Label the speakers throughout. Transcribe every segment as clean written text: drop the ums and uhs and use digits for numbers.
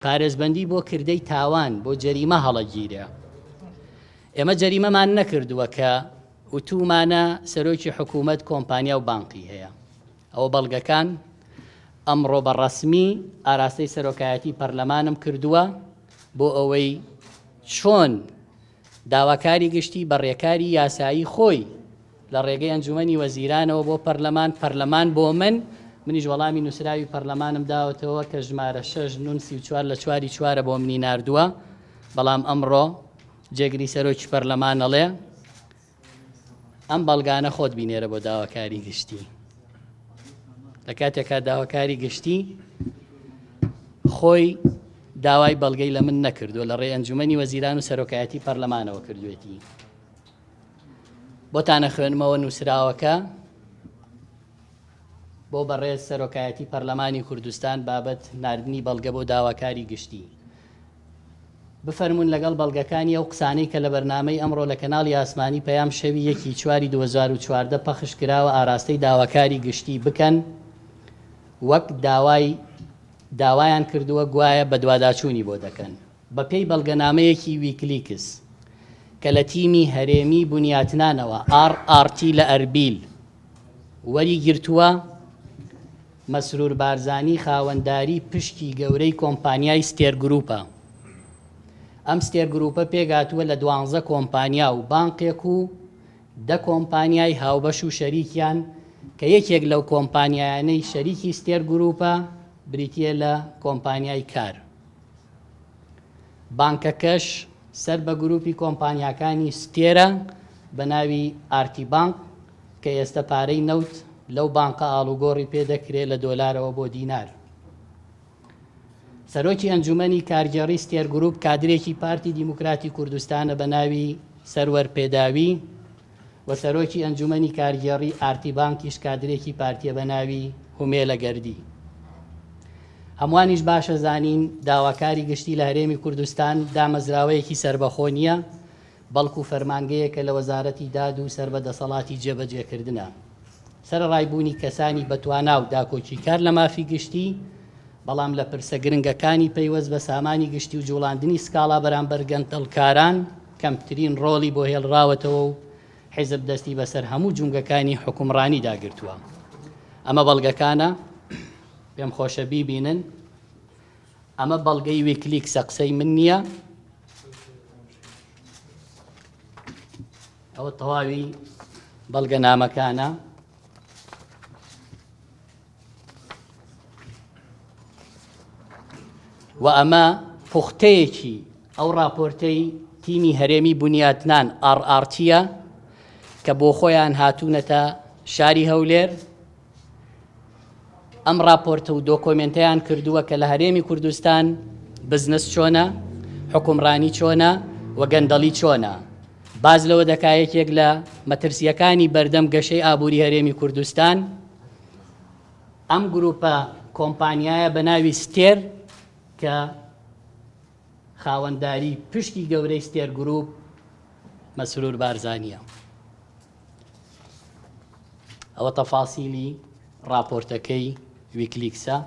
Speaker 1: پارێزبەندی بۆ کردەی تاوان، بۆ جەریمە هەڵەگیرێ. ئێمە جەریمەمان نەکردووە کە وتوومانە سەرۆکی حکوومەت کۆمپانیا و بانقی هەیە. ئەوە بەڵگەکان ئەمڕۆ بە ڕەسمی ئاراستەی سەرۆکایەتی پەرلەمانم کردووە بۆ ئەوەی چۆن داواکاری گشتی بە ڕێکاری یاسایی خۆی لە ڕێگەی ئەنجومەنی وەزیرانەوە بۆ پەرلەمان، پەرلەمان بۆ من، منیش وەڵامی نووسراوی پەرلەمانم داوەتەوە کە ژمارە شەش نون 34 لە چواری چوارە بۆ منی ناردووە، بەڵام ئەمڕۆ جێگری سەرۆکی پەرلەمان ئەڵێ ئەم بەڵگانە خۆت بینێرە بۆ داواکاری گشتی. لە کاتێکا داواکاری گشتی خۆی داوای بەڵگەی لە من نەکردووە لە ڕێ ئەنجومەنی وەزیران و سەرۆکایەتی پەرلەمانەوە کردوێتی بۆتانە خوێنمەوە نووسراوەکە بۆ بەڕێز سەرۆکایەتی پەرلەمانی کوردستان بابەت ناردنی بەڵگە بۆ داواکاری گشتی بفەرموون لەگەڵ بەڵگەکانی ئەو قسانەی کە لە بەرنامەی ئەمڕۆ لە کەناڵی ئاسمانی پەیام شەوی یەک ی چواری 2014 پەخش کراوە ئاراستەی داواکاری گشتی بکەن وەک داوای داوایان کردووە گوایە بەدواداچوونی بۆ دەکەن. بەپێی بەڵگەنامەیەکی ویکلیکس کە لە تیمی هەرێمی بنیاتنانەوە RRT لە ئەربیل وەریگرتووە، مەسرور بارزانی خاوەنداری پشکی گەورەی کۆمپانیای ستێر گروپە. ئەم ستێر گروپە پێکهاتووە لە دوانزە کۆمپانیا و بانقێک و دە کۆمپانیای هاوبەش و شەریکیان کە یەکێک لەو کۆمپانیایانەی شەریکی ستێر گروپە بریتییە لە کۆمپانیای کار. بانکەکەش سەر بە گروپی کۆمپانیاکانی ستێرە بە ناوی ئارتی بانک کە ئێستە پارەی نەوت لەو بانقە ئاڵوگۆڕی پێ دەکرێ لە دۆلارەوە بۆ دینار. سەرۆکی ئەنجومەنی کارگێڕی ستێر گروپ کادرێکی پارتی دیموکراتی کوردستانە بە ناوی سەروەر پێداوی و سەرۆکی ئەنجومەنی کارگێڕی ئارتی بانکیش کادرێکی پارتیە بە ناوی هومێلە گەردی. هەمووانیش باشە زانین داواکاری گشتی لە هەرێمی کوردستان دامەزراوەیەکی سەربەخۆ نییە، بەڵکو فەرمانگەیەکە لە وەزارەتی داد و سەر بە دەسەڵاتی جێبەجێکردنە. سەرەڕای بوونی کەسانی بەتوانا و داکۆکیکار لە مافی گشتی، بەڵام لە پرسە گرنگەکانی پەیوەست بە سامانی گشتی و جوڵاندنی سکاڵا بەرامبەر گەندەڵکاران کەمترین ڕۆڵی بۆ هێڵراوەتەوە و حیزب دەستی بەسەر هەموو جومگەکانی حوکمڕانیدا گرتووە. ئەمە بەڵگەکانە، پێم خۆشە بیبینن. ئەمە بەڵگەی ویکلیکسە قسەی من نییە. ئەوە تەواوی بەڵگەنامەکانە. و ئەمە پوختەیەکی ئەو راپۆرتەی تیمی هەرێمی بنیاتنان RRT ە کە بۆ خۆیان هاتوونەتە شاری هەولێر ئەم ڕاپۆرتە و دۆکۆمێنتەیان کردووە کە لە هەرێمی کوردستان بزنس چۆنە، حوکمڕانی چۆنە و گەندەڵی چۆنە. باس لەوە دەکا یەکێک لە مەترسییەکانی بەردەم گەشەی ئابووری هەرێمی کوردستان ئەم گروپە کۆمپانیایە بە ناوی ستێر کە خاوەنداری پشکی گەورەی ستێر گروپ مەسرور بارزانییە. ئەوە تەفاسیلی ڕاپۆرتەکەی ویکلیکسە.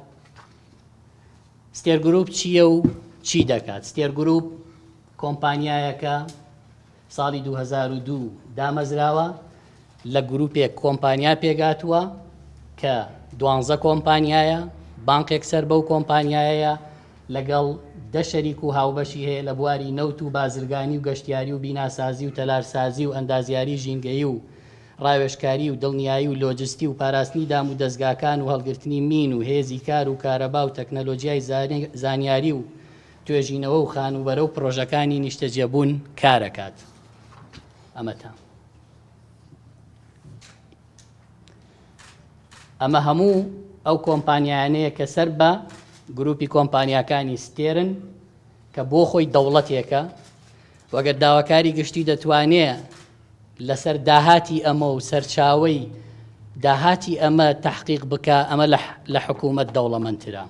Speaker 1: ستێر گروپ چییە و چی دەکات؟ ستێر گروپ کۆمپانیایەکە ساڵی 2002 دامەزراوە لە گروپێک کۆمپانیا پێگاتووە کە دوانزە کۆمپانیایە بانقێک سەر بەو کۆمپانیایە لەگەڵ دە شەریک و هاوبەشی هەیە لە بواری نەوت و بازرگانی و گەشتیاری و بیناسازی و تەلارسازی و ئەندازیاری ژینگەیی و ڕاوێژکاری و دڵنیایی و لۆجستی و پاراستنی دام و دەزگاکان و هەڵگرتنی مین و هێزی کار و کارەبا و تەکنەلۆجیای زانیاری و توێژینەوە و خانووبەرە و پڕۆژەکانی نیشتەجێبوون کارەکات. ئەمەتان. ئەمە هەموو ئەو کۆمپانیایانەیە کە سەر بە گروپی کۆمپانیاکانی ستێرن کە بۆ خۆی دەوڵەتێکە وەگەر داواکاری گشتی دەتوانێ لەسەر داهاتی ئەمە و سەرچاوەی داهاتی ئەمە تحقیق بکە ئەمە لە حکوومەت دەوڵەمەندترە.